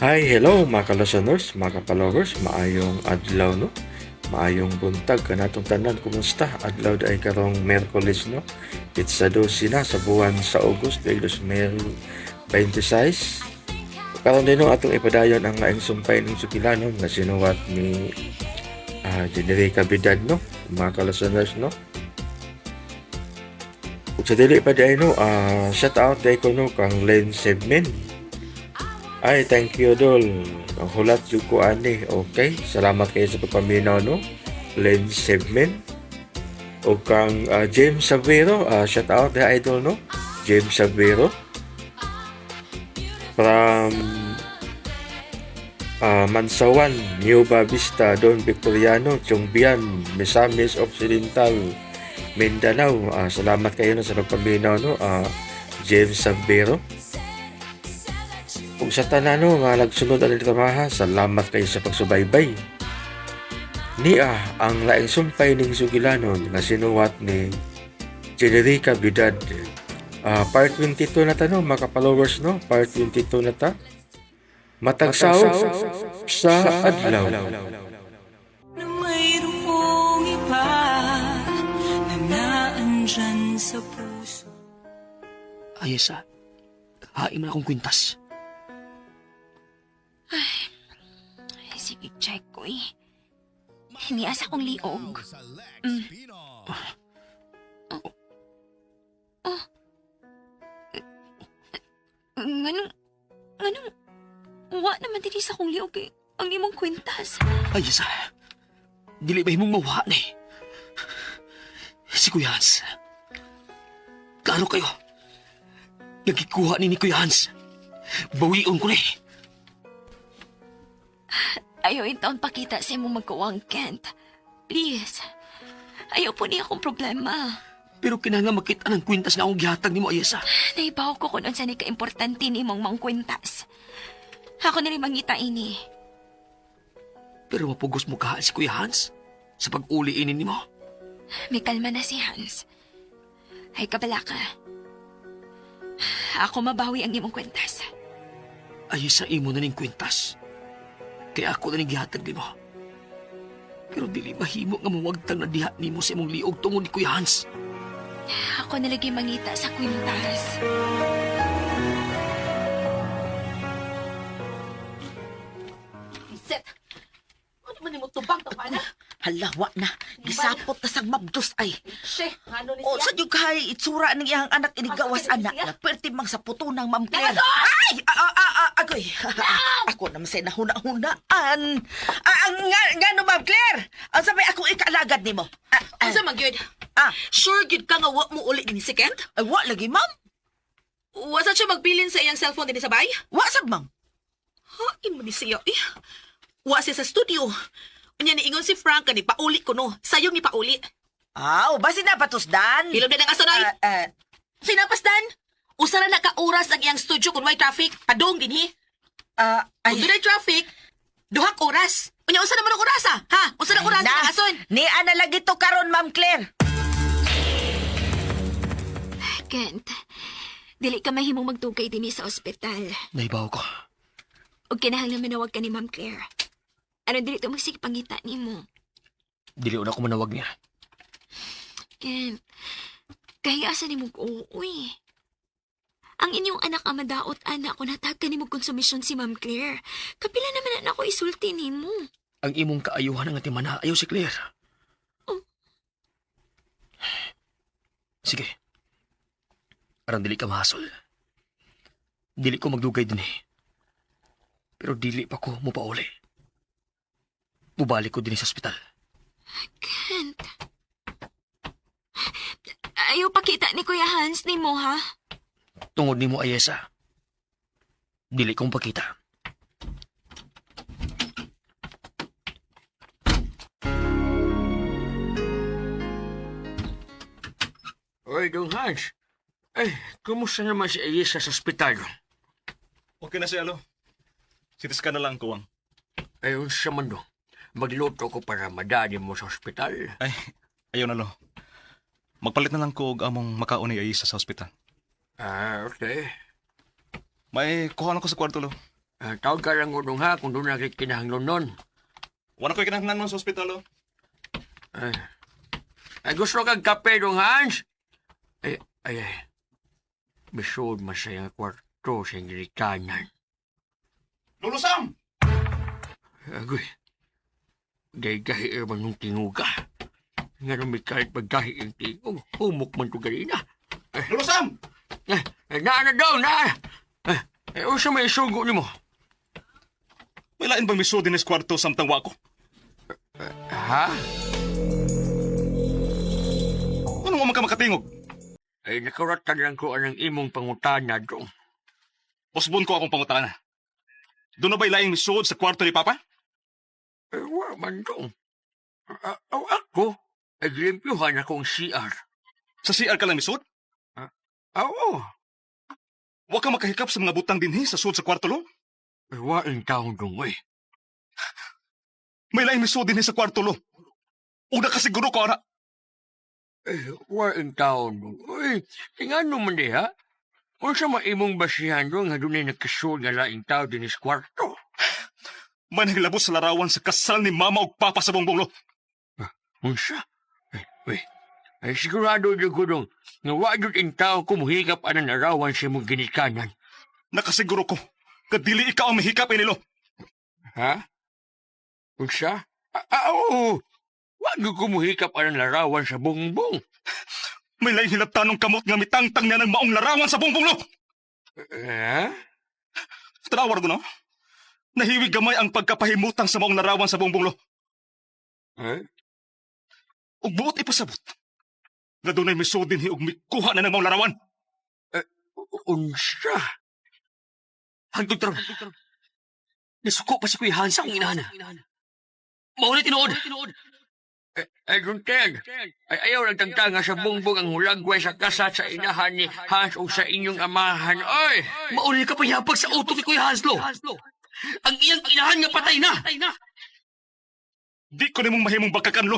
Hi, hello mga ka-listeners, mga ka-followers, maayong adlaw, no? Maayong buntag kanatong tanan, kumusta? Adlaw ay karong Miyerkules, no? It's sa 12 na sa buwan sa August 2026. Karon din, no, atong ipadayon ang laing sumpay ng sugilanon nga sinuwat ni Generica Bidad, no? Mga ka-listeners, no? Ug sa dili pa diay, no, shout out diay ko, no, kang Len Sebmin. Ay, thank you, Dol. Ang hulat yung ko ani. Okay. Salamat kayo sa pagpaminaw, no? Len Sebmin. O kang James Savero. Shout out the idol, no? James Savero. From Mansawan, Nueva Vista, Don Victoriano, Chongbian, Misamis Occidental, Mindanao. Salamat kayo, no, sa pagpaminaw, no? James Savero. Ug sa tanan, no, nga nagsunod ani tramaha, salamat kayo sa pagsubaybay. Nia ang laing sumpay ning sugilanon nga sinuwat ni Generica Bidad. Part 22 na ta, no, mga followers, no? Part 22 na ta. Matag saop sa adlaw. Na mayroong iba na naandyan sa puso. Ayesa, hain man akong kwintas. Ay, sige, check ko eh. Niasa akong liog. Oh. Oh. Nganong, nganong, wa naman dili sa akong liog eh. Ang imong kwintas. Ayesa, dili ba himong mawa ni? Si Kuya Hans. Klaro kayo. Nagikuha ni Kuya Hans. Bawion ko ni. Ayaw taon pakita sa imong magkuwang, Kent. Please. Ayaw po niya akong problema. Pero kinahanglan makita ng kwintas nga akong gihatag nimo, Ayesa. Naibaw ko kung unsa ni kaimportante nimong mang kwintas. Ako na rin mangita ini. Pero mapugos mo ka si Kuya Hans sa pag-uli ini nimo. May kalma na si Hans. Ay, kabala ka. Ako mabawi ang imong kwintas. Ayesa, imo na ning kwintas. Kaya ako na ning gihatag nimo. Pero dili mahimo nga mawagtang na diha nimo sa imong liog tungod ni Kuya Hans. Ako na lagi mangita sa kwintas. Set. Ano man nimo tubang tawa na? Hala, wa na. Gisapot na sang mabdos ay. She, ano ni O, siya? sa dyud kay itsura ng iyang anak inigawas Asa anak siya? na perti mang sa puto ng Ma'am Claire. Ay! Ah, ah, ah, ah, agoy. Ako naman sa nahuna-hunaan. Ah, ang nga, nga no, Ma'am Claire. Ang sabi ako ikaalagad nimo. Ah, ah, Unsa man gyud? ah, Sure gyud ka nga wa mo uli ni si Kent? ay, wa lagi, ma'am. Wa sa siya magbilin sa iyang cellphone dinhi sa bay? Wa sab, ma'am. Hain man ni siya eh. Wa siya sa studio. Unya niingon si Frank ni pauli ko no. Sayong ni pauli. Ah, o, basi na patusdan. Hilom na ng asonoy. Ah, ah, Sinapasdan. Usa ra na ka oras ang iyang studio kung way traffic. Padong dinhi. ah, ay. Kung dunay traffic, duha ka oras. Unya unsa naman ang oras ah? Ha? Unsa na oras Na, ang ason? Ni ana lagi to karon, Ma'am Claire. Kent, dili ka mahimong magdugay dinhi sa ospital. Naibaw ko. Og kinahanglan manawag ka ni Ma'am Claire. Ano dili to magsige pangita nimo? Dili una ko manawag niya. Kent, kaya asa nimo uy. Ang inyong anak ang madaot, anak, kung natag ka nimo konsumisyon si Ma'am Claire. Kapila naman na ako isulti nimo. Ang imong kaayuhan ang timana ayaw si Claire. Oh. Sige. Aron dili ka mahasol. Dili ko magdugay din eh. Pero dili pa ko mopauli. Mubalik ko din sa ospital. Kent. Ayaw pakita ni Kuya Hans nimo, ha? Tungod nimo, Ayesa. Dili kong pakita. Oy, Dong Hans. Ay, kumusta naman si Elisa sa ospital? Okay na siya, lo. Sitis ka na lang, kuwang. Ayun siya man, do. Magluto ko para madali mo sa ospital. Ay, ayaw na, lo. Magpalit na lang ko og among makaon ni Aisa sa ospital. Ah, okay. May kuha na ko sa kwarto, lo. Tawag ka lang ko ha kung doon na kay kinahanglan nun. Wala ko'y kinahanglan nun sa ospital, oh. Ay, ay gusto kag kape dong Hans? Ay, ay, ay. Bisod masaya ang kwarto sa ginikanan. Lolo Sam! Agoy. Gay-gahi man nung tinguga. Nga nung may kahit paggahi ang tingog, humok man to ganina. Lolo Sam! Eh, eh, naa na daw, naa! Eh, eh, unsa may isugo nimo? May lain bang misod din kwarto samtang wako? Ha? Ano nga man ka makatingog? Ay, nakaratan lang ko anang imong pangutana dong. Usbon ko akong pangutana. Doon na ba'y laing misod sa kwarto ni Papa? Eh, wa man dong. Aw, ako, ay limpyuhan akong CR. Sa CR ka lang misod? Aw, oh. Wa ka makahikap sa mga butang dinhi sa sud sa kwarto lo? Ay, wa ang taon dong, eh. May laing misod dinhi sa kwarto lo. Una ka siguro ko ara. Eh, wa ang taon dong. Uy, tingano man diha. Unsa maimong basihan dong nga dunay nagkasud nga laing tao din sa kwarto? May naghilabot sa larawan sa kasal ni Mama ug Papa sa bongbong lo. Unsa? Eh, uy, ay sigurado jud ko dong nga wa jud in tao kumuhikap anang larawan sa imong ginikanan. Nakasiguro ko kadili ikaw ang mahikap ini lo. Ha? Unsa? Ah, ah, oo. Wa jud kumuhikap anang larawan sa bongbong. May laing hilabtanong kamot nga mitangtang niya ng maong larawan sa bongbong lo. Eh? Tanawar ko no? Nahiwig gamay ang pagkapahimutang sa maong larawan sa bongbong lo. Eh? Ug buot ipasabot. Nga dunay misod dinhi ug mikuha na ng maong larawan. Unsa? Hangtod karon. Nisuko pa si Kuya Hans akong inahan. Maulit tinuod. Eh, Juntel, ay ayaw nagtangtanga sa bungbong ang hulagway sa kasat sa inahan ni Hans o sa inyong amahan. Oy! Maulit ka payapag sa utok ni Kuya Hans lo. Ang iyang inahan nga patay na. Di ko nimong mahimong bakakan lo.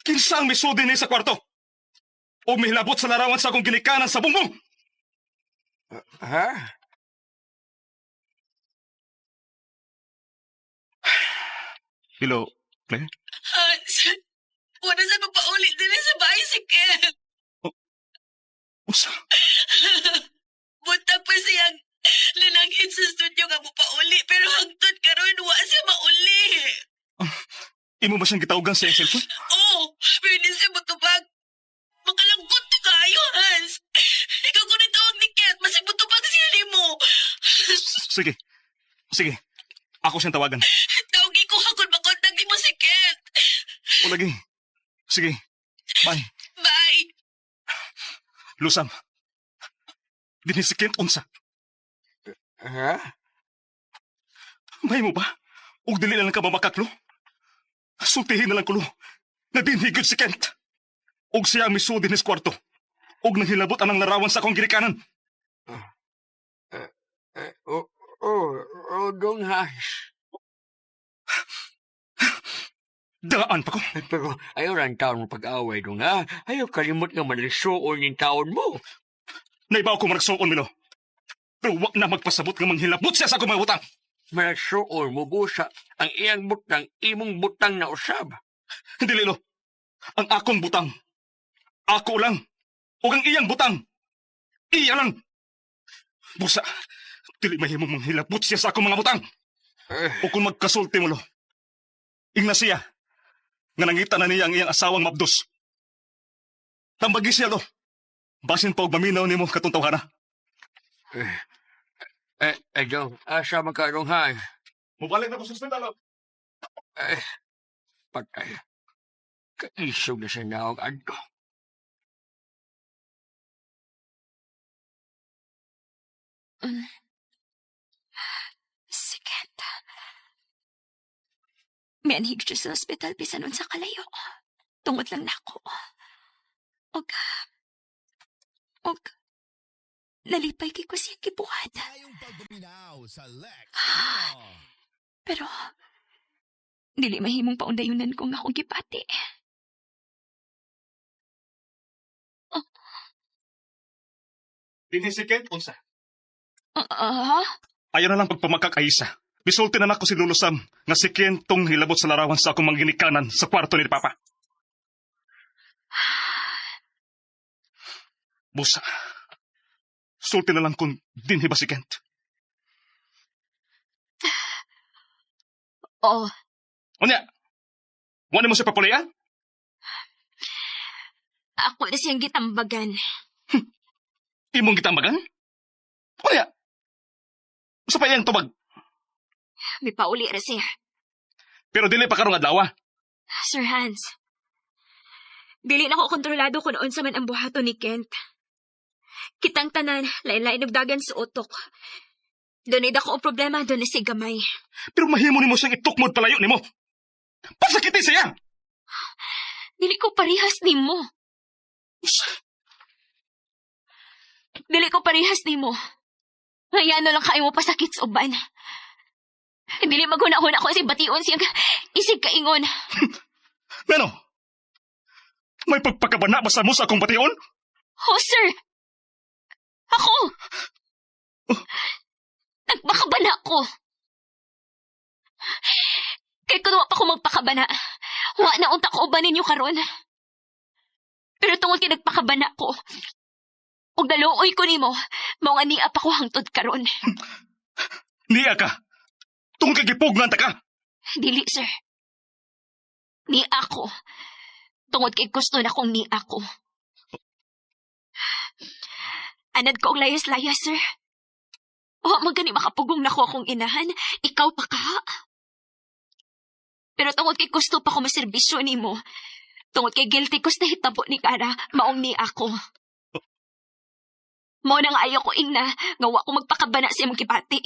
Kinsa ang misod dinhi sa kwarto? O mihilabot sa larawan sa akong ginikanan sa bongbong? Ha? Hello, Claire? Hans, wala sa magpauli din sa bahay si Ken. Unsa? Buntag pa siyang lalanghin sa studio nga mo pauli pero hangtod karon wa siya mauli. Imo ba siyang gitawagan sa iyang cellphone? Oo, pero hindi siya mutubag. Makalangkot to kayo, Hans. Ikaw ko tawag ni Ken, masig mutubag siya nimo. Sige. Sige. Ako siyang tawagan. Tawagi ko hakon makontak nimo si Ken. O lagi. Sige. Bye. Bye. Lusam. Dinhi si Kent unsa. Ha? May mo ba? Ug dili na lang ka ba makaklo? Sultihin na lang kulo. Na dinhi gyud si Kent. Ug siya ang misuod dinhi sa kwarto. Ug nanghilabot anang larawan sa akong ginikanan. Eh, oh, oh, oh, dong Hans. Daan pa ko. Eh, pero ayaw lang taon mo pag-away dong, ha? Ayaw kalimot nga malisuon yung taon mo. Naibaw ko maragsuon milo. Pero wa na magpasabot nga manghilabot siya sa akong mga butang. Malisuon mo busa ang iyang butang, imong butang na usab. Dili lo. Ang akong butang. Ako lang. Ug ang iyang butang. Iya lang. Busa, dili mahimong manghilabot siya sa akong mga butang. Eh, O kung magkasulti mo lo. Ingna siya. Nga nangita na niya ang iyang asawang mabdos. Tambagi siya lo. Basin pa og maminaw nimo katong tawhana. eh, eh, dong, asa man ka dong, Hans? Mubalik na ko sa ospital. lo. Eh, patay. Kaisog na sa naog adto. Si Kent. Mianhig siya sa ospital bisan unsa kalayo. Tungod lang nako. Og og nalipay kay ko siya gibuhat. Pero dili mahimong paundayunan ko nga akong gipati. Dinhi si Kent unsa? Ah, ah, Ayaw na lang pagpamakak, Aisa. Misulti na nako si Lolo Sam nga si Kent tong hilabot sa larawan sa akong mga ginikanan sa kwarto ni Papa. Busa. Sulti na lang kung dinhi ba si Kent. Oo, Unya, wala mo siya papulian? ako na siyang gitambagan. Imong gitambagan? Unya, usa pa iyang tubag. May pauli ra siya. Pero dili pa karong adlaw. Sir Hans, dili na ko kontrolado kung unsa man ang buhaton ni Kent. Kitang tanan, lain-lain og dagan sa utok. Dunay dako ang problema, dunay si gamay. Pero mahimo nimo siyang itukmod palayo nimo. Pasakiti siya! Dili ko parehas nimo. Dili ko parehas nimo. Ngayano lang kayo mo pasakit sa uban. Dili maghuna-huna ko si bation siyang isig kaingon. Mano? May pagpakabana ba sa mo sa akong bation? Oh, sir! Ako! Nagpakabana ko! Kay kun wa pa ko magpakabana, wa na unta ko uban ninyo karon. Pero tungod kay nagpakabana ko, ug naluoy ko nimo, mao nga niya pa ko hangtod karon. Niya ka! Tungkol kay gipugnan ta ka! Dili, sir. Ni ako. Tungod kay gusto na kong ni ako. Anad ko og layas-layas, sir. Wa man gani makapugong nako akong inahan, ikaw pa ka. Pero tungod kay gusto pa ko maserbisyo nimo, tungod kay guilty ko sa nahitabo ni Kara, maong ni ako. Mao na nga ayaw ko ingna, nga wa ko magpakabana sa imong gibati.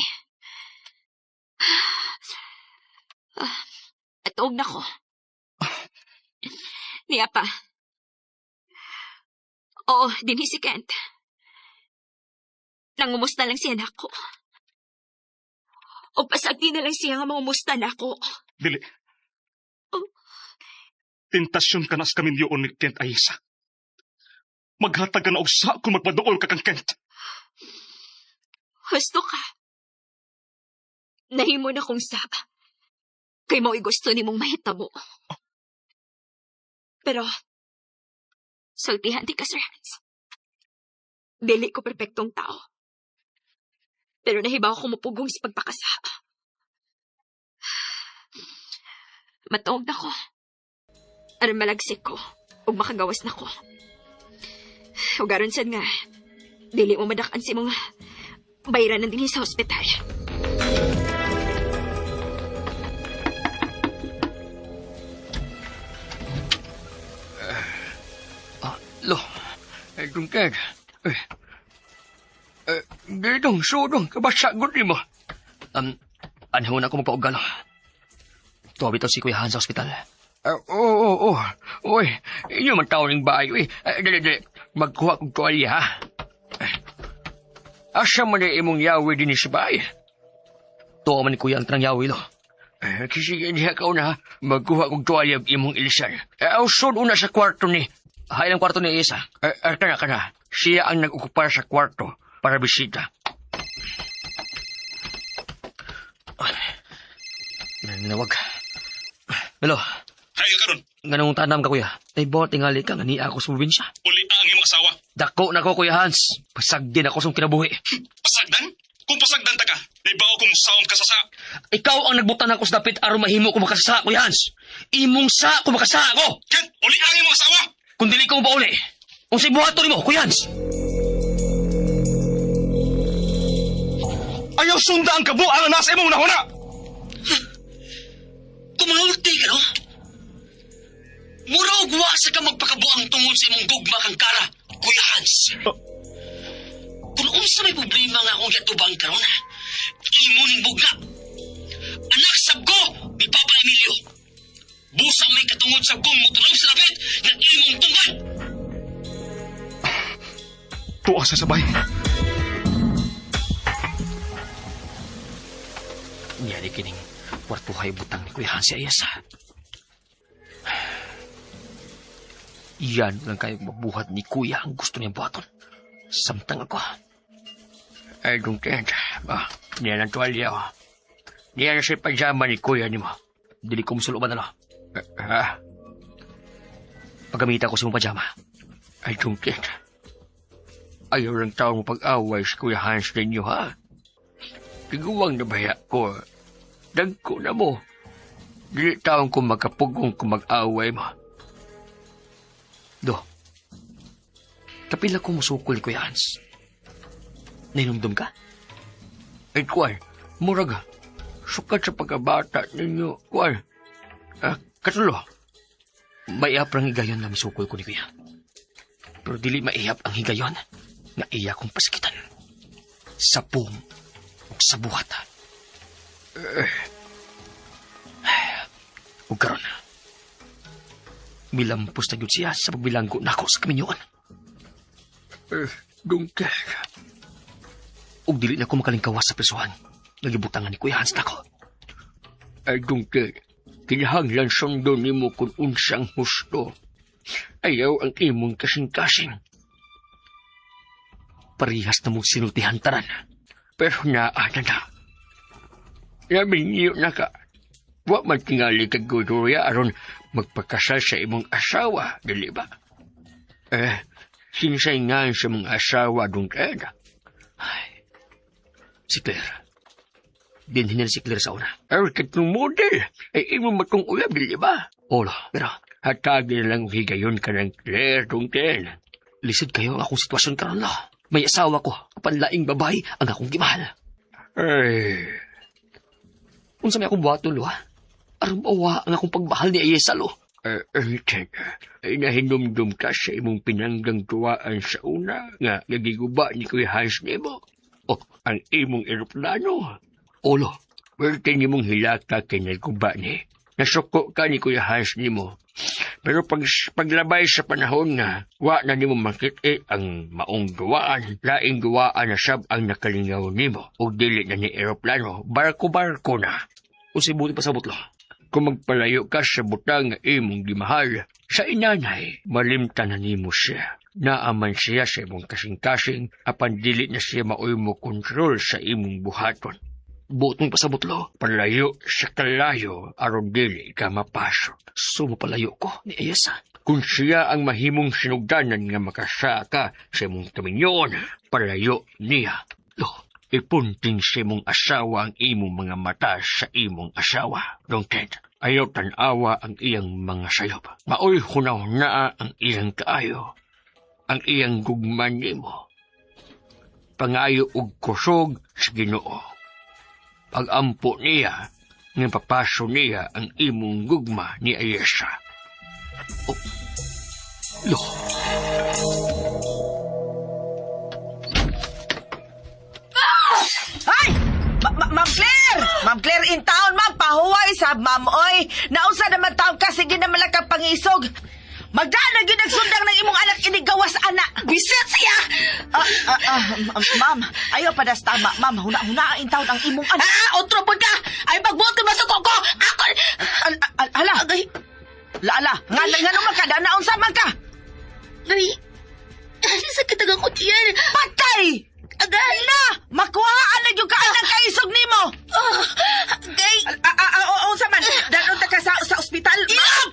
At og nako. Niya pa. Oo, dinhi si Kent. Nangumusta lang siya nako. O pasagdi na lang siya nga mangumusta nako. Dili. Oh. Tentasyon ka na sa kaminyoon ni Kent Ayesa. Maghatag ka na og sa kung magpaduol ka kang Kent. Husto ka. Nahimo na kong saba. Kay mo'y gusto nimong mahitabo. Pero, sultihan di ka, Sir Hans. Dili ko perpektong tao. Pero nahibaw ko mupugong sa pagpakasa. Matuog na ko. Aron malagsik ko. Ug makagawas na ko. Ug aron sad nga, dili mo madak-an si mga bayranan dinhi sa ospital. Lo, eh, dong Ken. Eh, eh, dong, sudong, kabasagot ni mo. Anhon ako magpaugalo. Tuwa bitaw si Kuya Hans sa ospital. Oo, oo, oo. Uy, inyo man tao ng bayo eh. Dali, dali. Magkuha kong tuwalya, ha? Eh, asa man na imong yawi din sa bahay? Tuwa man ni Kuya ang tanang yawi, lo. Eh, kasi diha ka una, ha? Magkuha kong tuwalya og imong ilisan. Eh, ausod una sa kwarto ni. Hay lang kwarto ni Isa. Eh, kana, kana. Siya ang nag-okupar sa kwarto para bisita. Nanawag. Melo, Hay ka karon. nganong tanam ka, kuya? Ay, bo, tingali ka, nga niya ako sa probinsya. Uli ang imong asawa. Dako na ko, Kuya Hans. Pasagdin ako sa kinabuhi. Pasagdan? Kung pasagdan ta ka, naibaw kong saom ka sa sa. Ikaw ang nagbutan ako sa dapit aron mahimo ko makasasa, Kuya Hans. Imong sa ko makasasa ako. Kent, uli ang imong asawa! Kung dili ko mauli, unsay buhaton nimo, Kuya Hans? Ayaw sunda ang kabuang na nasa imong nahuna! Kumulti ka, no? Mura og wa sa ka magpakabuang tungod sa imong gugma kang Kara, Kuya Hans. Oh. Kung unsa may problema nga akong giatubang karon, imo ning bugna. Anak sab ko ni Papa Emilio. Busa may katungod sab kong motunog sa labit nga imong tunggan. Tuwa sa sabay. Niyari kining kwartuhay butang ni Kuya Hans si Ayasa. Yan lang kayo mabuhat ni Kuya ang gusto niyang buhaton. Samtang ako. Ay, dong Ken. Ah. Niya ng tuwalya, oh. Niya na siya pajama ni kuya ni mo. Dili ko musuloban na lo. Ha? Pagamitan ko sa mong pajama. Ay, tungkit. Ayaw lang taong pag-away sa Kuya Hans ninyo, ha? Tiguang na baya ko. Dagko na mo. Dili taong ko magkapugong kung mag-away mo. Do. Kapila ko musukol ni Kuya Hans. Nainumdum ka? Ay, kuwan. Murag. Sukat sa pagkabata ninyo. Kuwan. Ah, katulo. Maiap ang higayon na misukol ko ni Kuya. Pero dili maihap ang higayon nga iya kong pasakitan. Sa pung ug sa buhat. Eh. Ug karon, milampos na gyud siya sa pagbilanggo nako sa kaminyoan. Eh, dungkay. Ug dili na ko makalingkawas sa prisuhan. Nagibutangan ni Kuya Hans nako. Ay, dungkay. Kinahanglan sundon nimo kung unsang husto. Ayaw ang imong kasing-kasing. Parihas na mong sinultihan tanan. Pero naa na na. Labi niyo na ka. Wa man tingali kag gudurya aron magpakasal sa imong asawa, dili ba? Eh, sinsay nga sa mong asawa dungkay. Ay, si Claire. Dinhin si Claire sa una. Ay, katong model. Ay, imo matong uyab, dili ba? Olo, pero hatagin lang og higayon ka ng Claire, dungken. Lisod kayo ang akong sitwasyon karon lo. May asawa ko, apan laing babae ang akong gimahal. Ay. Unsa may akong buhaton lo, ha? Aron mawa ang akong pagmahal ni Ayesa lo. Ted, ay nahinumdum ka sa imong pinanggang tuwaan sa una nga nagiguba ni Kuya Hans nimo. O, ang imong eroplano. Olo, pwerte nimong hilaka kay naguba ni. Nasuko ka ni Kuya Hans nimo. Pero pag, paglabay sa panahon nga, wa na nimo makit ang maong duwaan, laing duwaan na sab ang nakalingaw nimo, ug dili na ni eroplano, barko-barko na. Unsay buti pa sa butlo? Kung magpalayo ka sa butang nga imong gimahal, sa inanay, malimtan na nimo siya. Naaman siya sa imong kasing-kasing, apan dili na siya maoy mo kontrol sa imong buhaton. Buot mong pasabot lo, palayo sa kalayo, aron dili ka mapasok. Sumapalayo ko ni Ayesa. Kung siya ang mahimong sinugdanan nga makasaka sa imong kaminyoon, palayo niya. Lo, ipunting sa imong asawa ang imong mga mata sa imong asawa. Dong Ted, ayaw tan-awa ang iyang mga sayop. Maoy hunaw naa ang iyang kaayo, ang iyang gugman nimo. Pangayo og kusog sa Ginoo. Pagampo niya, nga papaso niya ang imong gugma ni Ayesha. Oh. Lo. Ay! Ma'am Claire! Ma'am Claire in town, ma'am. Pahuway sa ma'am, oy. Nausa naman taon ka, sige naman lang kang pangisog. Magdaan na gyud ang sundang ng imong anak inigawas, ana. Bisit siya! Ma'am, ayaw pa das tama, ma'am. Huna-huna in town ang imong anak. Ah, otro po ka! Ay, magbuot ka masuko ko! Ako! Hala, Agay! laala. Nga, nga naman ka, naunsa man ka. Ay! Ay, sakit ang ako tiyan! Patay! Agay! Na! Makuhaan na yung kaanak kaisog nimo! Oh, agay! Unsa man? Danon ta ka sa ospital? Ilap!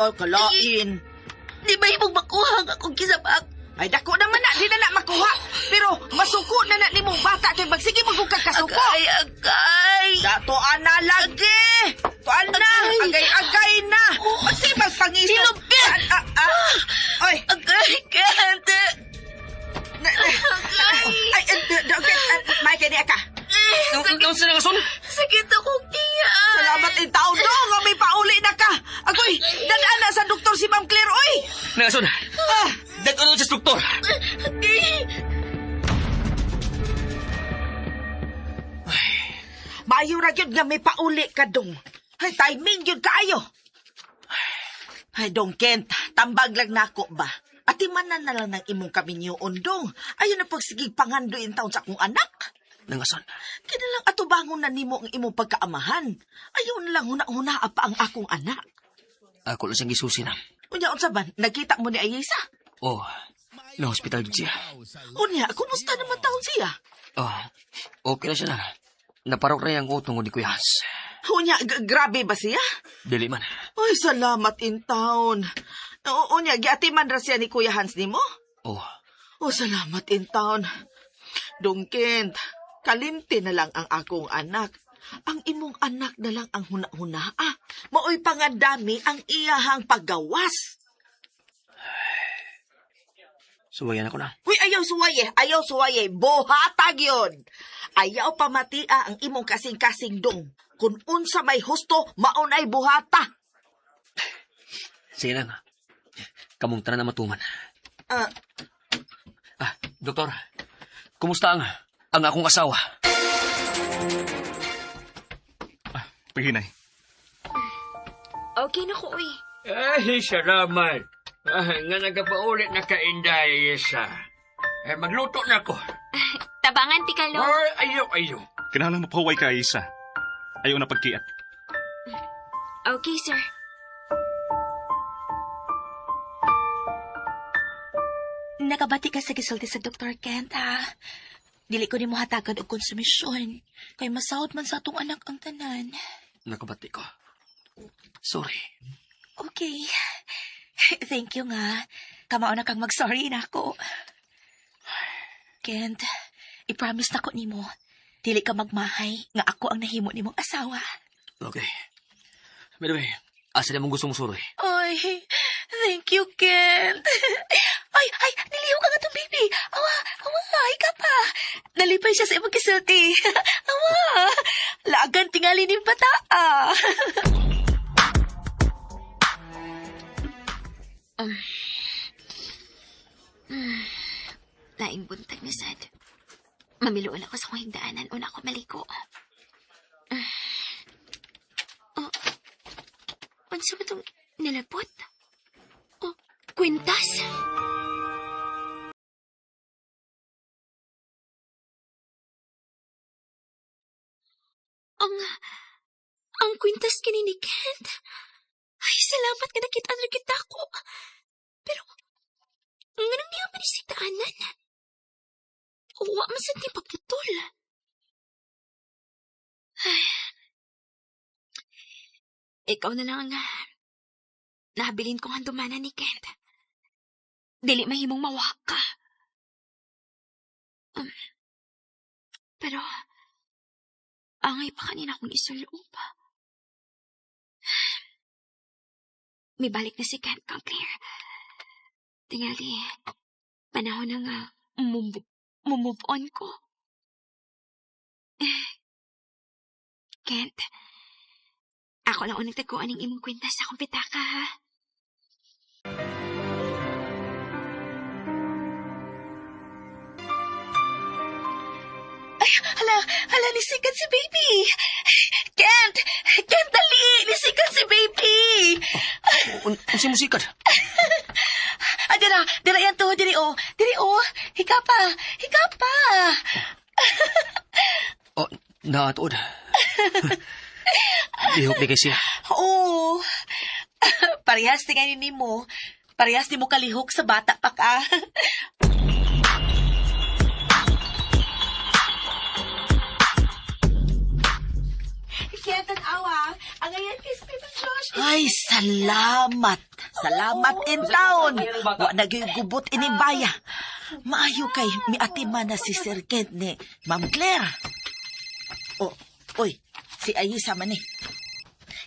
Oh, kalain. Di ba imong makuha ang akong kisabak? Ay, dako naman na, di na na makuha. Pero masuko na na nimong bata kay magsige magugkag kasuko. Agay, agay! Dato ana lagi. Tuan na, Agay. agay-agay na. Oh. Magsibag pangisog. Hilupit. Oy. Agay, Kent! Ay, okay, Mike, di ka. Unsa na ngason? Sakit akong tiyan! Salamat in taon do nga may pauli na ka. Agoy, dadaan na sa doktor si Ma'am Claire, oy. Nangason. Ah, Dad-on sa doktor. Agay! Maayo ra gyud nga may pauli ka dong. Ay, timing gyud kaayo. Ay, dong Kent, tambag lang nako ba? Ati manan na lang ng imong kaminyoon dong. Ayon na pagsigig pangando in taon sa akong anak. Nangason. Kinalang atubangon na nimo ang imong pagkaamahan. Ayaw na lang huna-huna pa ang akong anak. Ako lang siyang gisusi na. Unya, unsa ba? Nakita mo ni Ayesa? Oh, na hospital gid siya. Unya, kumusta naman taon siya? Oh, okay na siya na. Naparok rin ang utong ni Kuya Hans. Unya, grabe ba siya? Dili man. Ay, salamat in town. Oo, unya, giatiman ra siya ni Kuya Hans nimo? Oh, Oh, salamat in town. Dong Kent, kalimti na lang ang akong anak. Ang imong anak na lang ang huna-huna. Ah, maoy pangandami ang iyahang paggawas. Suwayan ako na. Uy, ayaw suwaye, ayaw suwaye, buhatag yun. Ayaw pamatia ang imong kasing-kasing dong. Kung unsa may husto, maunay buhata. Sige lang. Kamong tanan na matuman. Ah, Ah, doktor. Kumusta ang akong asawa? Paghinay. Okay na ko, uy. Ay, salamat. Ah, nga nagapaulit na ka, Inday, Isa. Eh, magluto na ko. Tabangan, Tikalo. Ay, ayaw, ayaw. Kinahanglan mapahuway ka, Isa. Ayaw na pagkiat. Okay, sir. Nakabati ka sa gisulti sa Dr. Kent, ha? Dili ko nimo hatagan og konsumisyon. Kay masahod man sa atong anak ang tanan. Nakabati ko. Sorry. Okay. Thank you nga. Kamao na kang mag-sorry na ako. Kent, i-promise na ko nimo. Dili ka magmahay nga ako ang nahimo nimong asawa. Okay. By the way, asa na mong gusto mong suroy? Ay, thank you, Kent. Ay, ay, niliho ka nga itong baby. Awa, awa, ika pa. Nalipay siya sa imong kisulti. Awa, lagan tingali ni bata. Ah. Laing buntag na sad. Mamiluan ako sa kong higdaanan. Una ako maliko. Oh, unsa ba itong nilabot? Oh, kwintas? Ang, ang kwintas kini ni Kent. Ay, salamat nga nakita na kita ko. Pero, nganong niya man si daanan? Wa man sad ni pagputol. Ay. Ikaw na lang ang nabilin kong handumanan ni Kent. Dili mahimong mawa ka. Um, pero, angay pa kanina akong isuloob. May balik na si Kent kang Claire. Tingali, panahon na nga move on ko. Eh, Kent, ako lang unang taguan ang imong kwenta sa akong pitaka, ha? Ay, hala, hala, nisikat si baby. Kent, Kent, dali, nisikat si baby. Unsa mo sikat? Ah, dira, dira yan to, diri oh, diri oh, hika pa, hika pa. Oh, naatuod. Lihok ni kay siya. Oo. Parehas tinganin nimo. Parehas ni mo kalihok sa bata pa ka. Kaya awa, ang ayan kay Stephen Josh. Ay, salamat. Salamat in town. Wa na gyud gubot ini baya. Maayo kay miatima na si Sir Kent ni Ma'am Claire. Oh, oy, si Ayisa man ni.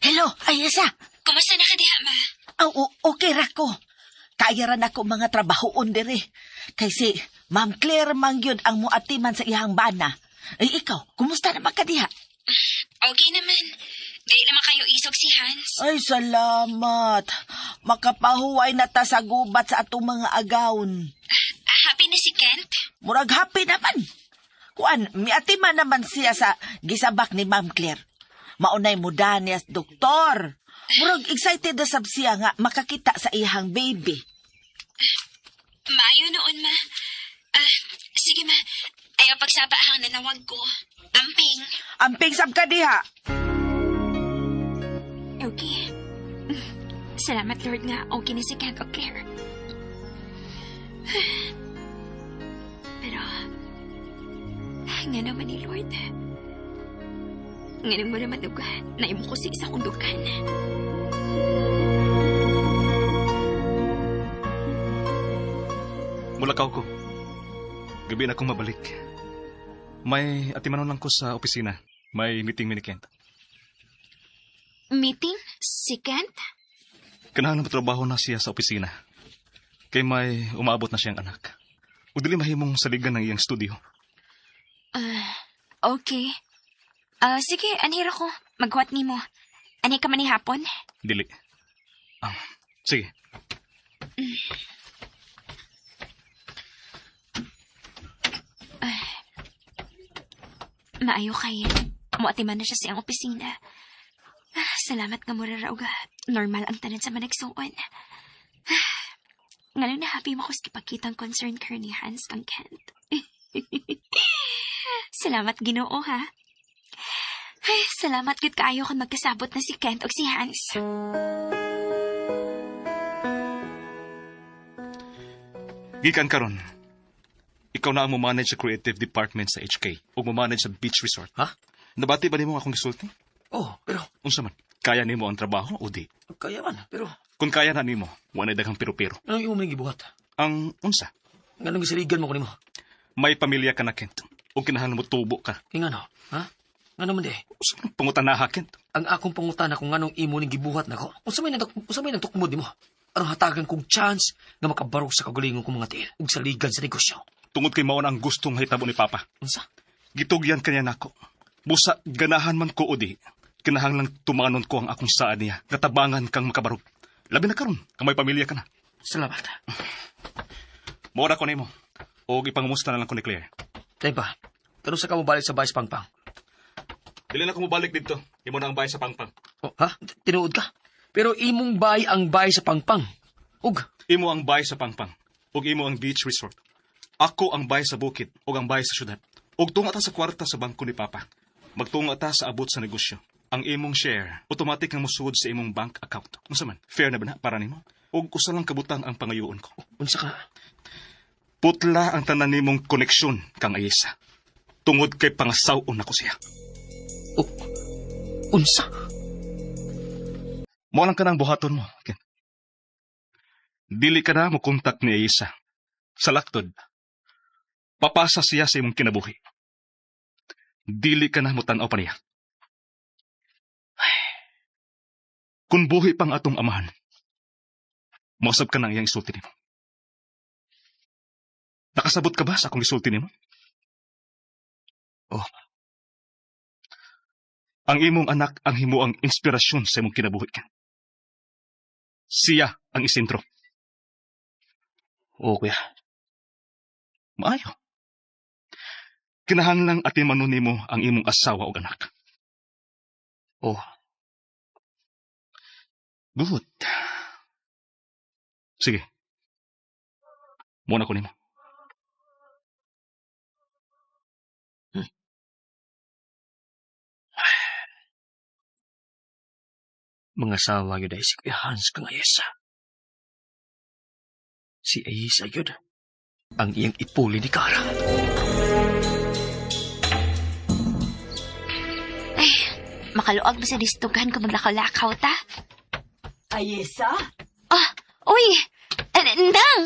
Hello, Ayisa. Kumusta na ka diha, ma? Aw, okay ra ko. Kaya ra nako mga trabahoon diri. Kay si Ma'am Claire man gyud ang muatiman sa iyang bana. Ay, ikaw, kumusta naman ka diha? Okay naman. Dili naman kayo isog si Hans. Ay, salamat. Makapahuway na ta sa gubat sa atong mga agawon. Ah, happy na si Kent? Murag happy naman. Kuan, miatiman naman siya sa gisabak ni Ma'am Claire. Maunay muda niya sa doktor. Murag excited na sab siya nga makakita sa iyang baby. Maayo noon, ma. Ah, sige, ma. Ayaw pagsaba ang nanawag ko. Amping. Amping sab ka diha. Okay. Salamat, Lord, nga okay na si Kent o Claire. Pero, nga naman ni Lord. Ngayon mo naman og naimo ko sa isa kong dukan. Mulakaw ko. Gabi na akong mabalik. May atimanon lang ko sa opisina. May meeting mi ni Kent. Meeting? Si Kent? Kinahanglan trabaho na siya sa opisina. Kay may umaabot na siyang anak. Ug dili mahimong saligan ng iyang studio. Ah, okay. Ah, sige, anhira ko. Maghuwat nimo. Ani ka man ni hapon? Dili. Ah, sige. Maayo kay. Muatiman na siya sa iyang opisina. Ah, salamat nga mura ra og normal ang tanan sa managsuon. Ah, ngano na happy mo ko sa kipagkitang concern karon ni Hans kang Kent. Salamat, Ginoo, ha. Ay, salamat gud kaayo kung magkasabot na si Kent og si Hans. Gikan karon. Ikaw na ang mo-manage sa creative department sa HK ug mo-manage sa beach resort. Ha? Nabati ba nimo akong gisulti? Oh, pero Unsa man? Kaya nimo ang trabaho o di? kaya man. Pero Kung kaya na nimo, wa na daghang pero-pero. anong imo man gibuhat? Ang unsa? Nganong gisaligan mo ko nimo? May pamilya ka na, Kent. Ug kinahanglan mo tubo ka. Kay ngano? Ha? Ngano man di? Unsa man pangutanaha, Kent? Ang akong pangutana kung nganong imo ning gibuhat nako. Unsa may nagtukmod nimo? Aron hatagan kog chance nga makabarog sa kagalingon kong mga tiil ug saligan sa negosyo. Tungod kay mao na ang gustong hitabo ni Papa. Unsa? Gitugyan kanya nako. Busa ganahan man ko o di. Kinahanglan tumanon ko ang akong saad niya. Natabangan kang makabarog. Labi na karon, kang may pamilya ka na. Salamat. Mao ra ko nimo. Og ipangumusta na lang ko ni Claire. Tay pa. Karon sa ka mobalik sa Vice Pangpang. Dili na ko mobalik didto. Imo na ang bahay sa Pangpang. Oh, ha? Tinuod ka? Pero imong bay ang bay sa Pangpang. Ug Imo ang bahay sa Pangpang. Ug imo ang beach resort. Ako ang bahay sa bukid ug ang bahay sa syudad. Ug tunga ta sa kwarta sa bangko ni Papa. Magtunga ta sa abot sa negosyo. Ang imong share, automatic nga mosuod sa imong bank account. Unsa man? Fair na ba na para nimo? Ug usa lang kabutang ang pangayoon ko. Unsa ka? Putla ang tanan nimong koneksyon kang Ayesa. Tungod kay pangasaw-on nako siya. Oh, unsa? Mao lang ka nang buhaton mo. Ken. Dili ka na mo kontak ni Ayesa. Sa laktod, papasa siya sa imong kinabuhi. Dili ka na mo tan-aw pa niya. Kung buhi pang atong amahan, mausab ka na ang iyang isulti nimo. Nakasabot ka ba sa akong isulti nimo? Oh. Ang imong anak ang himuang inspirasyon sa imong kinabuhi ka. Siya ang isentro. Oo, kuya. Maayo. Kinahanglang atimanon nimo ang imong asawa o anak. Oh, Good. Sige. Muna ko nimo. Mga sawa yun ay si Kuya Hans kang Ayesa. Si Ayesa yun ang iyang ipuli ni Kara. Ay, makaluag ba sa distugan kung maglakaw-lakaw ta? Ayesa? Ah, uy! Nang!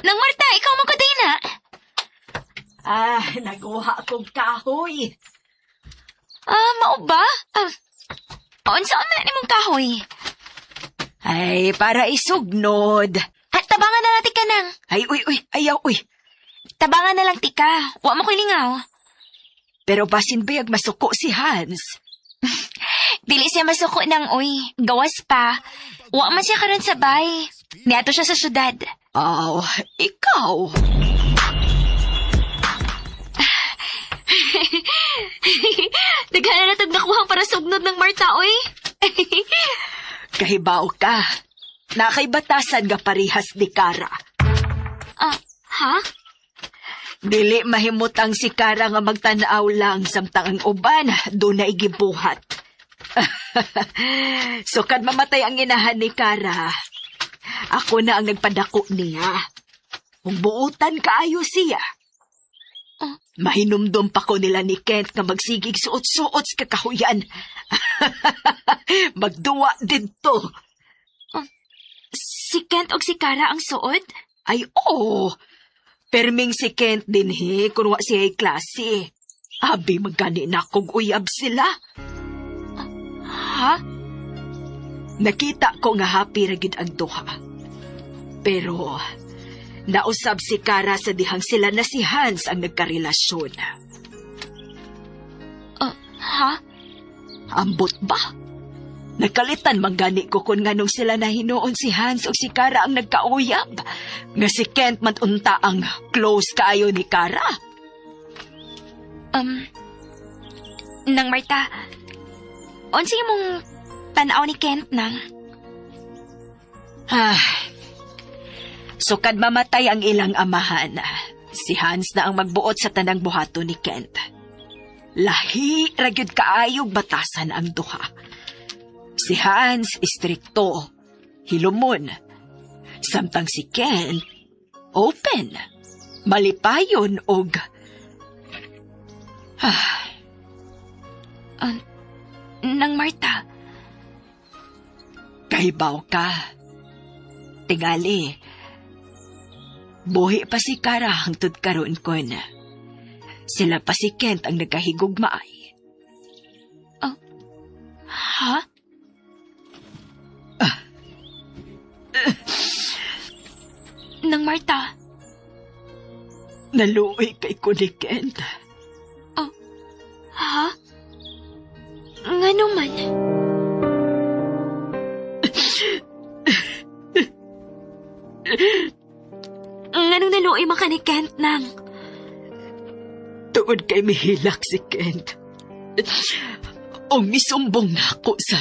Nang Marta, ikaw mo ko din na. Ah, naguha akong kahoy. Ah, mao ba? Ah, unsa man nimong kahoy? Ay, para isugnod. At tabangan na lang tika nang. Ay, uy, uy, ayaw, uy. Tabangan na lang tika. Wa mo ko'y lingaw. Pero basin bayag masuko si Hans. Dili siya masuko ng uy. Gawas pa. Wa man siya karon sa bay. Niadto siya sa syudad. Aw, ikaw. Daghan na tag nakuhang para sugnod ng Marta, uy. Kahibaw ka. Nakay batasan nga parihas ni Kara. Ah, ha? Dili mahimutang si Kara nga magtanaw lang samtang ang uban do na igibuhat. So kad mamatay ang inahan ni Kara, ako na ang nagpadako niya. Kung buutan kaayo siya. Oh, Mahinumdum pa ko nila ni Kent nga magsigig suot-suot sa kakahuyan. Magduwa didto. Si Kent og si Kara ang suod? Ay, oo. Perming si Kent dinhi kun wa siya klase. Abi magani na kog uyab sila. Ha? Nakita ko nga happy ra gid ang duha. Pero nausab si Kara sa dihang sila na si Hans ang nagkarelasyon. Ha? Ambot ba? Nakalitan man gani ko kung nganong sila na hinuon si Hans o si Kara ang nagkauyab. Nga si Kent man unta ang close kaayo ni Kara. Nang Marta, unsa imong tan-aw ni Kent nang? Ah, sukad mamatay ang ilang amahan. Si Hans na ang magbuot sa tanang buhato ni Kent. Lahi ra gyud kaayog batasan ang duha. Si Hans istrikto, hilumon. Samtang si Kent open, malipayon og Nang Marta, kahibaw ka. Tingali, buhi pa si Kara hangtod karon kon. Sila pa si Kent ang nagkahigugmaay. ha? Nang Marta, Naluoy kay ko ni Kent. ha? Ngano man? Nganong naluoy man ka ni Kent nang? Tungod kay mihilak si Kent. O misumbong na ako sa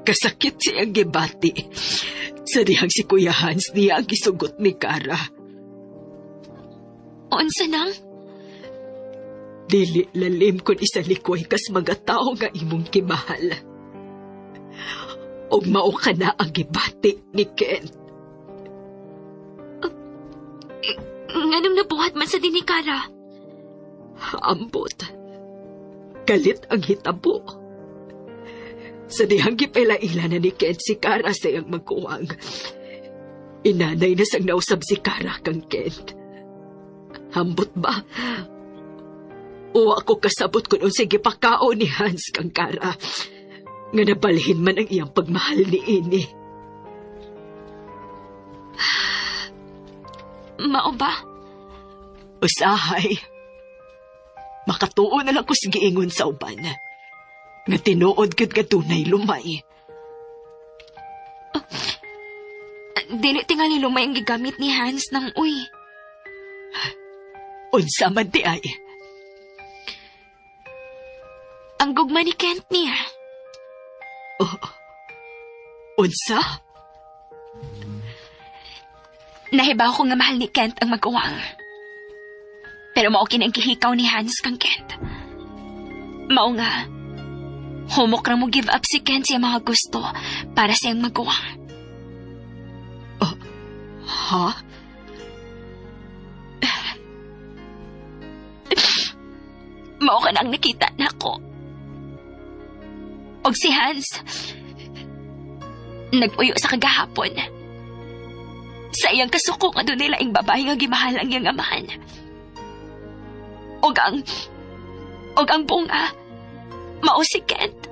kasakit siyang gibati. Sa dihang si Kuya Hans niya ang gisugot ni Kara. Unsa nang? Dili lalim kun isalikway kas mga tao nga imong gimahal. Og mao ka na ang gibati ni Kent. Nganong nabuhat man sa din ni Kara? Ambot. Galit ang hitabo. Sa dihang gipaila-ila na ni Kent si Kara sa iyang magkuwang. Inanay na sang nausab si Kara kang Kent. Ambot ba? Uwa ko kasabot kung unsay gipakao ni Hans kang Kara. Nga nabalhin man ang iyang pagmahal ni ini. Mao ba? Usahay. Makatuo na lang ko sa giingon sa uban. Nga tinuod gyud nga dunay lumay. Dili tingali lumay ang gigamit ni Hans ng uy. Unsa man di ay. Ang gugma ni Kent niya. Oh. Unsa? Nahibaw ko nga mahal ni Kent ang mag-uwang. Pero mao kini ang gihikaw ni Hans kang Kent. Mao nga, humok ra mo give up si Kent sa mga gusto para sa iyang mag-uwang. Ha? Mao ka nang nakita nako. Og si Hans, nagpuyo sa kagahapon. Sa iyang kasuko nga doon nila ang babae nga gimahal ang iyang amahan. Og ang bunga, mao si Kent.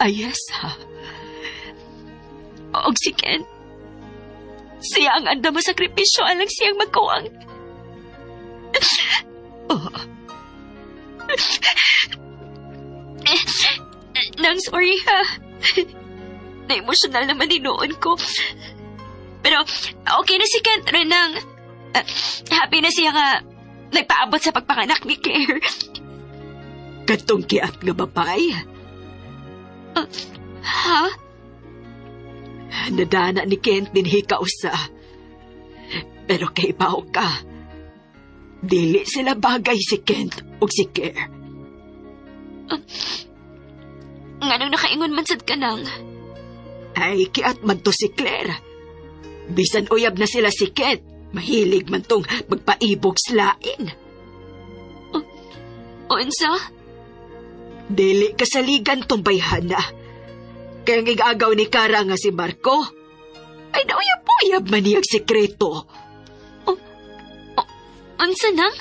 Ayes ha. Og si Kent, siya ang anda mo sakripisyo alang siyang magkuwang. Oh. Nang sorry ha. Na-emotional naman noon ko. Pero okay na si Kent Renang. Happy na siya nga nagpaabot sa pagpanganak ni Claire. Katong kiat nga babae. Ha? Nadana ni Kent dinhi kausa. Pero kay bao ka. Dili sila bagay si Kent ug si Claire. Nganong nakaingon man sad ka nang? Ay, kiat man to si Claire. Bisan uyab na sila si Kent, mahilig man tong magpaibog slain. Unsa? Dili kasaligan tong bayhana. Kaya ang igagaw ni Kara nga si Marco, ay nauyab-uyab man niyang sekreto. Unsa nang?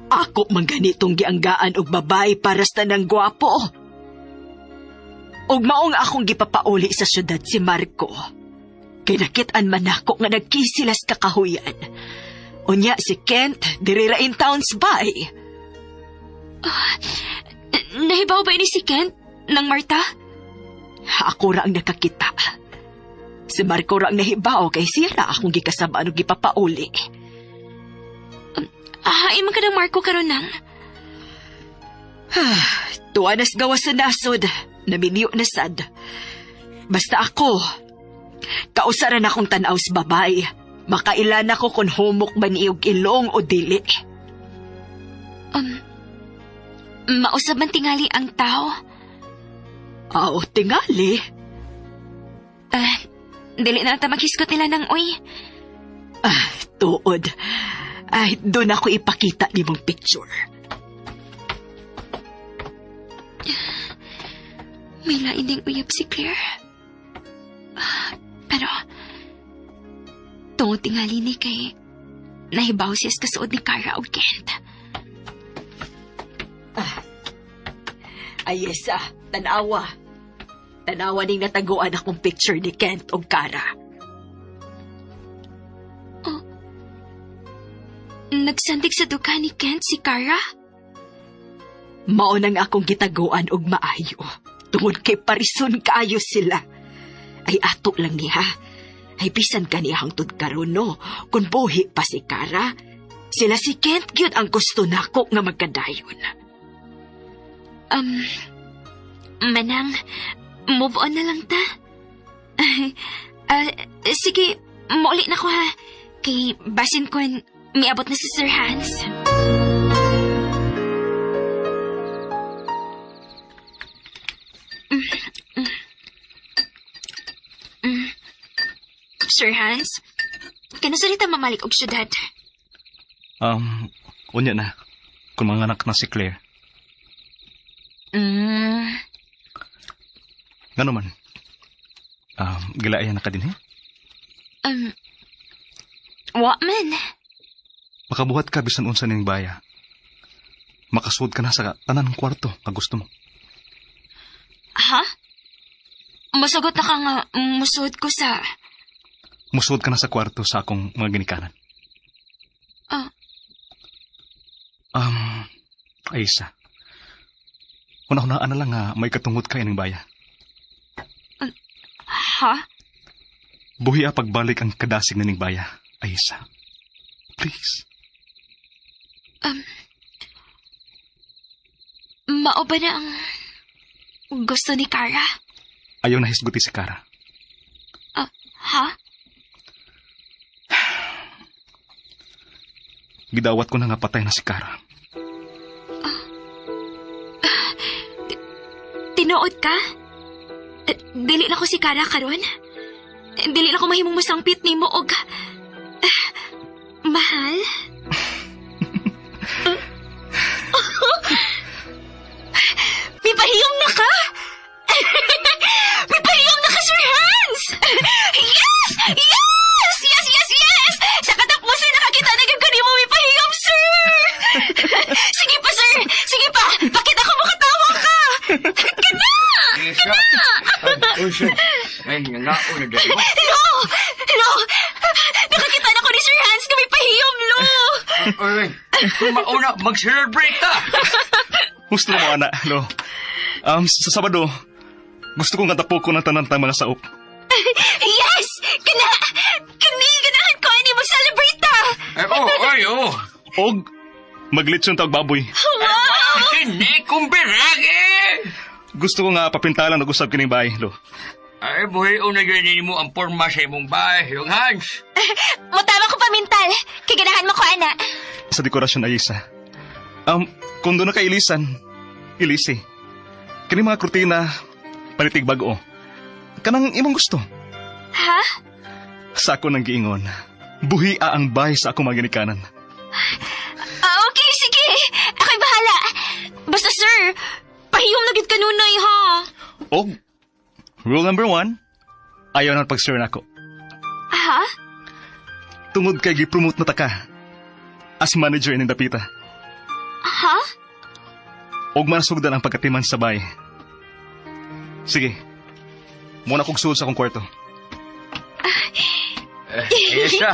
Ako man ganitong gianggaan og babae para sa tanang gwapo. Og maong akong gipapauli sa syudad si Marco. Kay nakit-an man nako nga nagkisilas kakahuyan. Unya si Kent, diri ra in towns bay. Nahibaw ba ini si Kent ng Marta? Ako ra ang nakakita. Si Marco ra ang nahibaw kay siya ra akong gikasabaan og gipapauli. Hain man ka ng Marco karon nang. Tuwa nas gawas sa nasod, namimiyo na sad. Basta ako, kausaran akong tanaw sa babae. Makailan ako kung humok man iyog ilong o dili. Mausab man tingali ang tao. Aw, tingali. Ah, dili na ta maghisgot nila ng uy. Ah, tuod. Ay, doon ako ipakita ni mong picture. May lain ding uyab si Claire. Ah, pero, tungod tingali ni kay nahibaw siya sa kasuod ni Cara o Kent. Ay, yes, ah, tanawa. Tanawa ning nataguan akong picture ni Kent o Kara. Nagsandig sa dughan ni Kent si Cara? Mao nang akong gitaguan og maayo. Tungod kay parison kaayo sila. Ay ato lang niya. Ay bisan kaniya hangtod karon no, kung buhi pa si Kara, sila si Kent gyud ang gusto nako nga magkadayon. Manang, move on na lang ta. Ah, sige, mauli na ko ha. Kay basin ko miabot na si Sir Hans. Sir Hans, kanus-a ta mamalik og syudad? Unya na. Kung mga anak na si Claire. Ngano man? Gilaayan na ka din, he? Wa man. Makabuhat ka bisan unsa ning baya. Makasuod ka na sa tanan kwarto nga gusto mo. Ha? Musugot na ka nga musuod ko sa... Musuod ka na sa kwarto sa akong mga ginikanan. Ah. Aisa. Una-unaan na lang nga may katungot ka ining baya. Ha? Buhi a pagbalik ang kadasig na ning baya, Aisa. Please. Mao ba na ang gusto ni Kara? Ayaw na hisguti si Kara. Ha? Gidawat ko na nga patay na si Kara. Tinuod ka? Dili na ko si Kara karon? Dili na ko mahimong musangpit nimo og mahal? Mipahiyom na ka? Mipahiyom na ka, Sir Hans! Yes! Yes! Yes, yes, yes! Sa katapusan nakakita na gyud ko nimo mipahiyom, sir! Sige pa, sir! Sige pa! Pakita ko makatawa ka! Kana! Isa. Ay, Ay, nangaon na dahil. Lo! Lo! Nakakita na ko ni Sir Hans nga mipahiyom, Lo! Ay, kung mauna, mag-celebrate ta. Gusto mo, ana, lo. Sa Sabado, gusto kong katapo ko ng tanan tang mga saop. Yes! Kana! Kani! Ganahan ko ani mag-celebrate ta! Ay, oh, ay, oh. Og maglitsyon tawag baboy. Wow! Hindi kong birag eh. Gusto ko nga papintalan og usab kining bahay, lo. Ay, buhay na ganyan mo ang forma sa imong bahay, yung Hans. Mutama ko pamintal. Kay ganahan mo ko, ana. Sa dekorasyon ay isa. Kung doon na ka ilisan, ilisi. Kini mga kurtina, palitig bag-o. Kanang imong gusto. Ha? Sa ako nang giingon, buhi ang bay sa akong mga ginikanan. Ah, okay, sige. Ako'y bahala. Basta sir, pahiyom na gid kanunay ha. Og, rule number 1, ayaw na pag-sir nako. Ha? Tungod kay gipromote na ta ka as manager ning dapita. Ha? Og masugdan ang pagkatiman sa bay. Sige. Muna kog suod sa akong kwarto. Ayesa.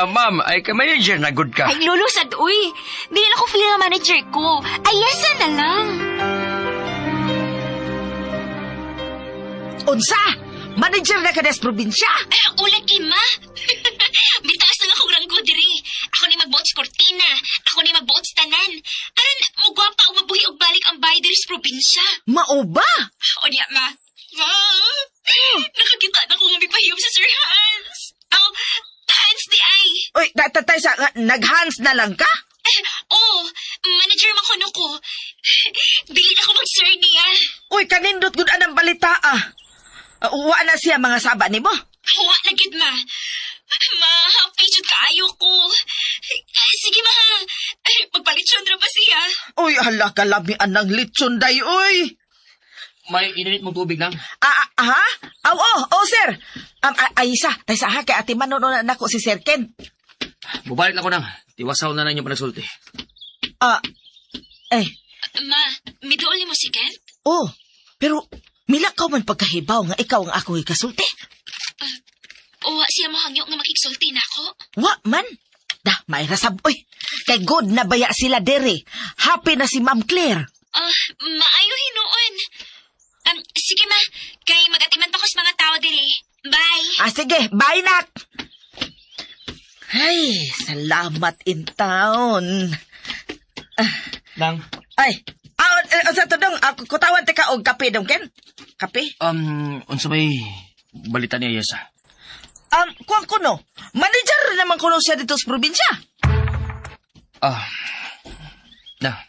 Ma'am, ay ka manager na good ka. Ay, lulusad, uy. Dili na ko feel nga manager ko. Ay, yes na lang. Unsa? Manager na ka des probinsya? Ay, ulag kay ma. Bitaas na akong ranggo diri. Ako ni magbuot sa kortina. Ako ni magbuot sa tanan. Aron, mugwapa o mabuhi og balik ang bay diri sa probinsya. Mao ba? O niya, ma. Ma, nakakita na ko nga may pahiyom sa Sir Hans. Aw, Hans di ay. Uy, tatay sa nag-hands na lang ka? Oh, manager man kuno ko. Dili na ako mag-sir niya. Uy, kanindot gud anang balita ah. Wa na siya mga saba nimo. Hawa na gid ma. Ma, happy jud kaayo ko. Eh, sige ma, Eh, magpalitsyon ra ba siya? Uy, hala kalami anang litson day uy. May init mong tubig lang. Ah, ah, ha? Aw, oh, oh, sir. Ay, isa, tay sa ha, kay ate Manon na nako si Sir Ken. Mubalik na ko nang. Tiwasaw na lang yung panagsulti. Ah, eh, Ma, miduol mo si Kent? oh, pero milakaw man pagkahibaw nga ikaw ang ako ikasulti. Uwa siya mo hangyo nga makigsulti nako. Wa man. Da, may rasab, uy. Kay good na baya sila dere. Happy na si Ma'am Claire. Ah, maayo hinuon. Sige ma, kay magatiman pa ko sa mga tao diri. Bye. Ah, sige, bye, nak. Ay, salamat in town. Nang, Ay, ah, sa to dong, ah, kutawan te ka og kape dong, Ken? Kape? unsa may balita ni Ayesa? Kuwan ko no. Manager naman kuno siya dito sa probinsya. Ah, na.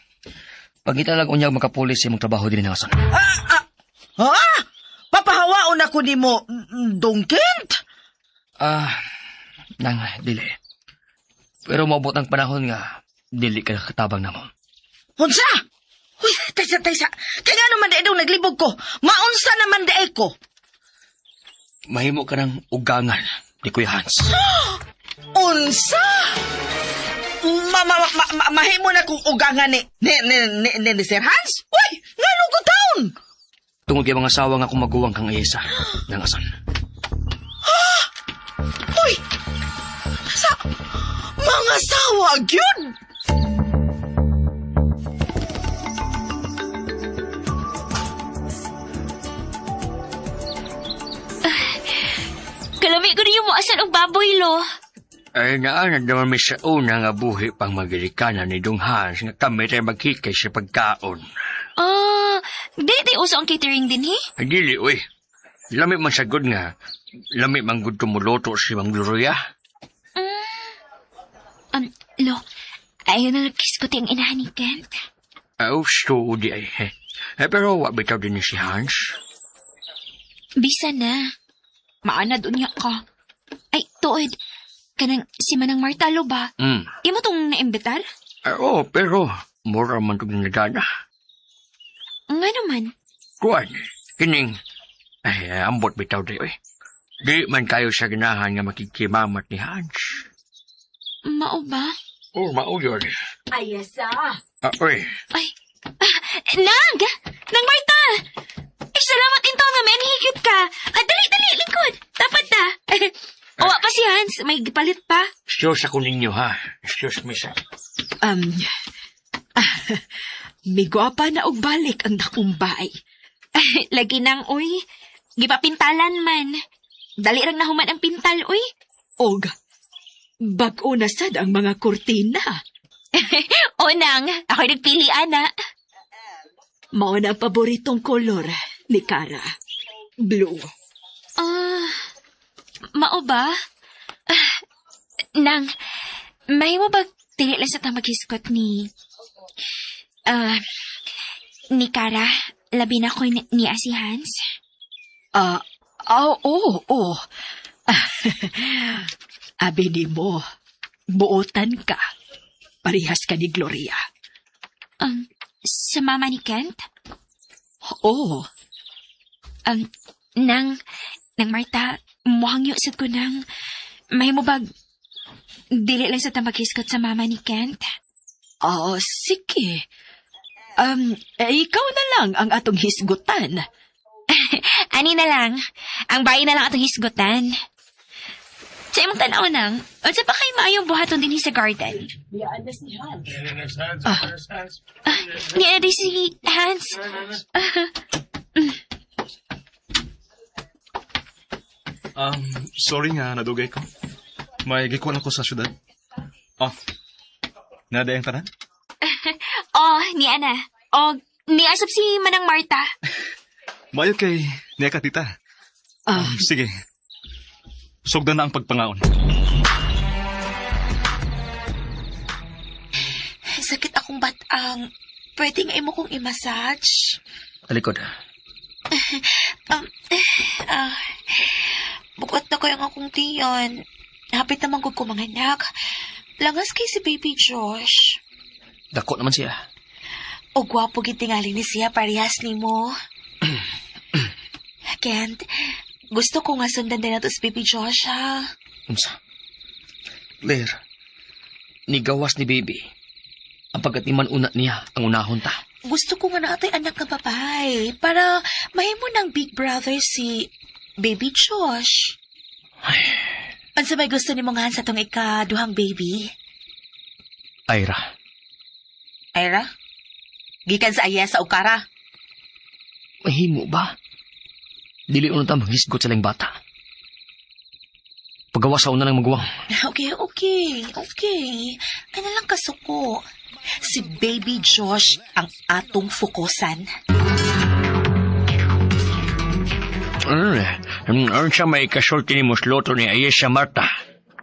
Pagita lang unyag makapulis sa imong trabaho dinhi na asan. Ah, ah, ha? Papahawaon ako nimo, Dong Kent? Ah, nang dili. Pero maabot ang panahon nga dili ka nakatabang namo. Unsa? Uy, taysa, taysa. Kaya nga naman di dong naglibog ko. Maunsa naman di ko. Mahimo ka ng ugangan ni Kuya Hans. Unsa? Ma, ma, ma, ma, mahimo na kong ugangan ni Sir Hans? Uy, ngano ko taon? Tungod kay mga asawa nga akong maguwang kang Ayesa nang asan. Uy! Sa mga sawa gyud! Kalami ko ninyo mo asan og baboy lo. Ay naa na naman mi sa una nga buhi pang magilikanan ni Dong Hans nga kami tayo magkikay sa pagkaon. Ah, di di uso ang catering din he. Ay, dili, uy. Lami man sagod nga. Lami man gud tumuluto si Mang Gloria. Lo, ayaw na nagkiss ko ti ang inahan ni Kent. Aw, di ay. Eh, pero wa bitaw din ni si Hans. Bisa na. Maana doon nga ka. Ay, tuod. Kanang si Manang Marta lo ba? Imo tong naimbitar? Ay, oh, pero mura man itong nagana. Nga naman. Kuan, kining, ay, ambot bitaw di, uy. Di man kayo sa ganahan nga makikimamat ni Hans. Mao ba? Oh, mao yun. Ayesa. Ah, uy, Ay, ah, Nang! Nang Marta! Ay, salamat into nga may higit ka. Ah, dali, dali, lingkod. Dapat na. Owa pa si Hans, may gipalit pa. excuse ako ninyo, ha? Excuse me, sir. Migwapa na og balik ang dakong bay. Lagi nang, uy. Gipapintalan man. Dali rang nahuman ang pintal, uy. Og bag-o na sad ang mga kurtina. O nang, ako'y nagpili, ana. Mao na ang paboritong kolor ni Kara. Blue. Ah, mao ba? Ah, nang, may mo ba dili lang sa tamaghiskot ni... Ah, ni Kara, labi na ko ni si Hans? Ah, Ah, oo, oo. Abi nimo, buotan ka. Parihas ka ni Gloria. Sa mama ni Kent? Oo. Nang Marta, muhangyo sad ko nang, mahimo bag, dili lang sa ta maghisgot sa mama ni Kent? Oh, sige. Eh, ikaw na lang ang atong hisgutan. Ani na lang, ang bayi na lang atong hisgutan. Sa imong tanaw nang, unsa pa kay maayong buhaton dinhi sa garden? Ah, Ah, niya na si Hans. Sorry nga, nadugay ko. May gikuan ako sa syudad. Oh, nada ang tanan? Oh, niya na. Oh, niasap si Manang Marta. Mayo kay niya ka, tita. Ah. Sige. Sugdan na ang pagpangaon. Sakit akong batang. Pwede nga imo kong i-massage. Talikod. Ah, bukot na kayo ang akong tiyon. Hapit naman ko kumanganak. Langas kay si Baby Josh. Dako naman siya. O gwapo gid tingali ni siya parehas nimo. Kent, gusto ko nga sundan din nato si Baby Josh, ha? Unsa? Claire, nigawas ni baby. Ang pagkatiman una niya, ang unahon ta. Gusto ko nga naatay anak nga babae para mahimo ng big brother si Baby Josh. Unsa may gusto nimo nga sa tong ikaduhang baby? Ira, Ira? Gikan sa Ayesa o Kara? mahimo ba? Dili una ta maghisgot sa lang bata. Pagawas sa una ng maguwang. Okay. Ano lang kasuko. Si Baby Josh ang atong fokusan. Unsa may kasulti ni Musloto ni Ayesha Marta?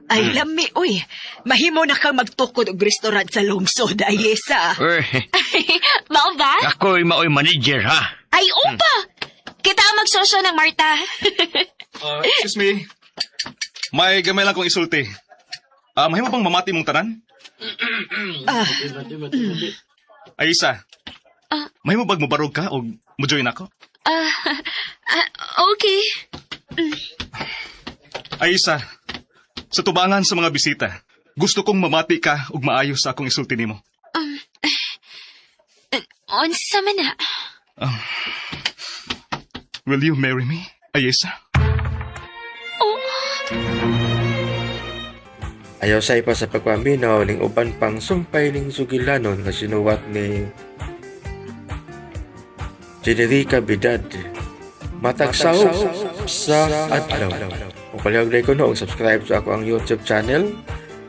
Ay, lami, uy. Mahimo na kang magtukod og restaurant sa lungsod, Ayesa. Eh, Mao ba? ako'y maoy manager, ha? Ay, upa! Kita ang magsosyo ng Marta. Excuse me. May gamay lang kong isulti. Ah, mahimo bang mamati mong tanan? Ah. Ay, isa. Ah. Mahimo bag mobarog ka o mo-join ako? Ah, ah, okay. Ay, isa. Sa tubangan sa mga bisita, gusto kong mamati ka ug maayo sa akong isulti nimo. Unsa man na? Will you marry me, Ayesa? Oh, Ayaw sa ipa sa pagpaminaw ning uban pang sumpay ning sugilanon nga sinuwat ni Generica Bidad. Matag saop sa adlaw. Kung palihog na ko noong subscribe sa ako ang YouTube channel.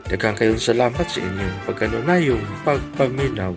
Daghang kayong salamat sa inyong pagkanunayong pagpaminaw.